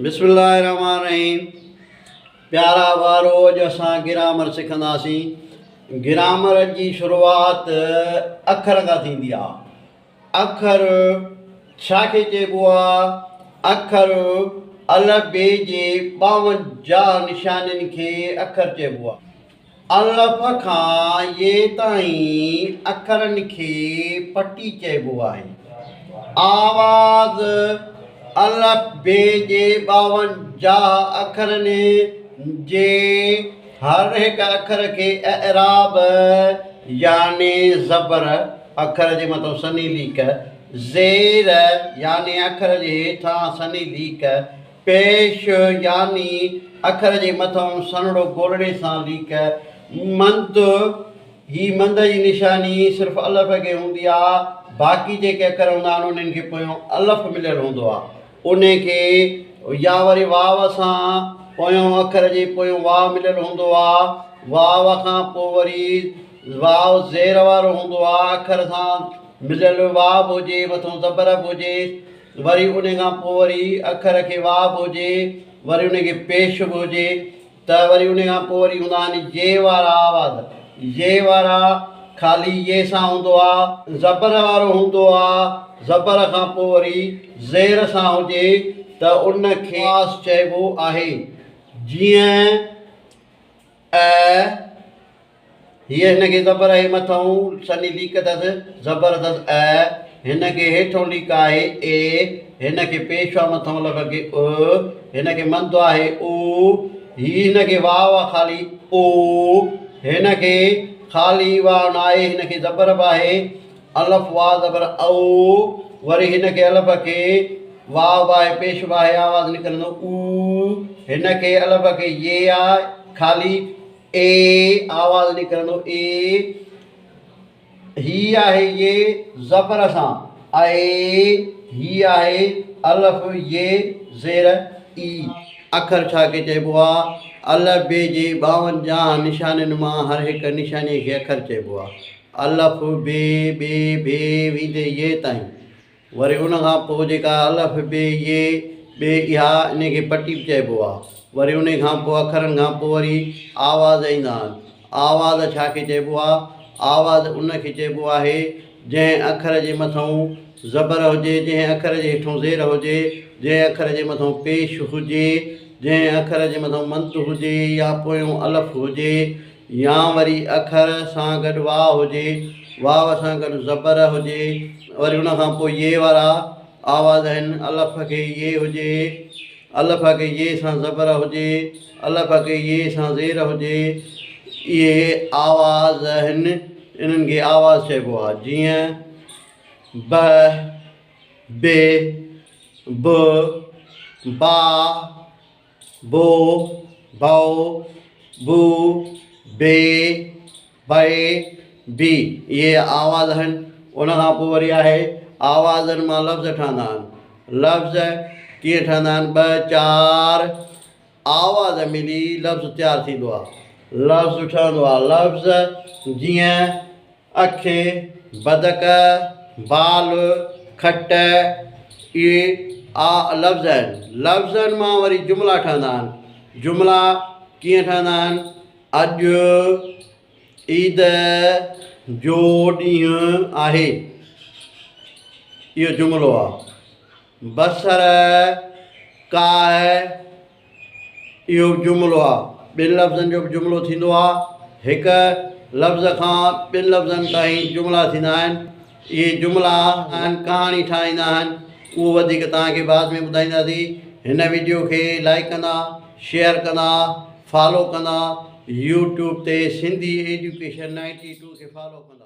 بسم الله الرحمٰن الرحيم پيارا ٻارو اڄ اسان گرامر سکنداسين گرامر جي شروعات اکر کان ٿيندي آ اکر ڇا کي چئبو آ اکر الف بي جي 52 نشانين کي اکر چئبو آ الف کان ي تائين اکرن کي پٽي چئبو آهي. آواز الف بي جي 52 اکرن جي هر هڪ اکر کي اعراب يعني زبر، اکر جي مٿان سنهي ليڪ، زير يعني اکر جي هيٺان سنهي ليڪ، پيش يعني اکر جي مٿئون سنهڙو گولڙي سان ليڪ، مند، هي مند جي نشاني صرف الف کي هوندي آ، باقي جيڪي اکر هوندا آهن انهن کي پويون الف مليل هوندو آ، انهي کي يا وري واو سان پويون اکر جي پويون واو مليل هوندو آ، واو کان پوء وري واو زير وارو هوندو آ، اکر سان مليل واو به هجي مٿئون زبر به هجي. وري ان کان پوء وري اکر کي واء به هجي، وري ان کي پيش به هجي ته وري ان کان پوء وري هوندا آهن يي وارا آواز. يي وارا خالي يي سان هوندو آ، زبر وارو هوندو آ، زبر کان پوء وري زير سان هجي ته ان کي آواز چئبو آهي. جيئن ا. هيء هن کي زبر آهي مٿئون سنهي ليڪ اٿس، زبر اٿس ا، هن کي هيٺئون ليڪ آهي اي، هن کي پيش آ مٿئون لفظ کي ا، هن کي مند آهي او، هي هن کي واو آ خالي او، هن کي خالي واو ناهي هن کي زبر به آهي الف واء زبر او، وري هن کي الف کي واو به آهي پيش به آهي آواز نڪرندو او، هن کي الف کي يي آ خالي اي آواز نڪرندو اي، هي آهي ي زبر سان اي، هي آهي الف ي زير اي. اکر ڇا کي چئبو آ؟ الف بي جي 52 نشانين مان هر هڪ نشانيء کي اکر چئبو آ. الف، بي، ٻي، ڀي ويندي ي تائين. وري ان کان پوء جيڪا الف، ب، ي، ٻ اها ان کي پٽي به چئبو آ. وري ان کان پوء اکرن کان پوء وري آواز ايندا آهن. آواز ڇا کي چئبو آ؟ آواز ان کي چئبو آهي جنهن اکر جي مٿئون زبر هجي، جنهن اکر جي هيٺئون زير هجي، جنهن اکر جي مٿئون پيش هجي، جنهن اکر جي مٿئون مند هجي يا پويون الف هجي، يا وري اکر سان گڏ واء هجي، واو سان گڏ زبر هجي، وري ان کان پوء يي وارا آواز آهن، الف کي يي هجي، الف کي يي سان زبر هجي، الف کي يي سان زير هجي، اهي آواز آهن، انهن کي آواز چئبو آهي، جيئن، ب، بي، ب، با، بو، ڀئو، بو، بي، بئي، بي اهي آواز آهن. ان کان پوء وري آهي آوازن مان لفظ ٺهندا آهن. لفظ ڪيئن ٺهندا آهن؟ ٻه چار آواز ملي لفظ تيار ٿيندو آهي. لفظ ٺهندو آهي. لفظ جيئن اک، بدڪ، بال، کٽ اهي آ لفظ آهن. لفظن مان وري جملا ٺهندا آهن. جملا ڪيئن ٺهندا آهن؟ اڄ عيد جو ڏينهن آهي. اهو جملو آ. بصر ڪاهه اهو به جملو آ. ٻن لفظن جو به جملو ٿيندو آ. هڪ لفظ کان ٻن لفظن تائين جملا ٿيندا آهن. اهي جملا آهن ڪهاڻي ٺاهيندا آهن. اهو وڌيڪ توهان کي بعد ۾ ٻڌائينداسين. هن وڊيو کي لائيڪ ڪندا، شيئر ڪندا، فالو ڪندا. يوٽيوب تي سنڌي ايجوڪيشن 92 کي فالو ڪندا.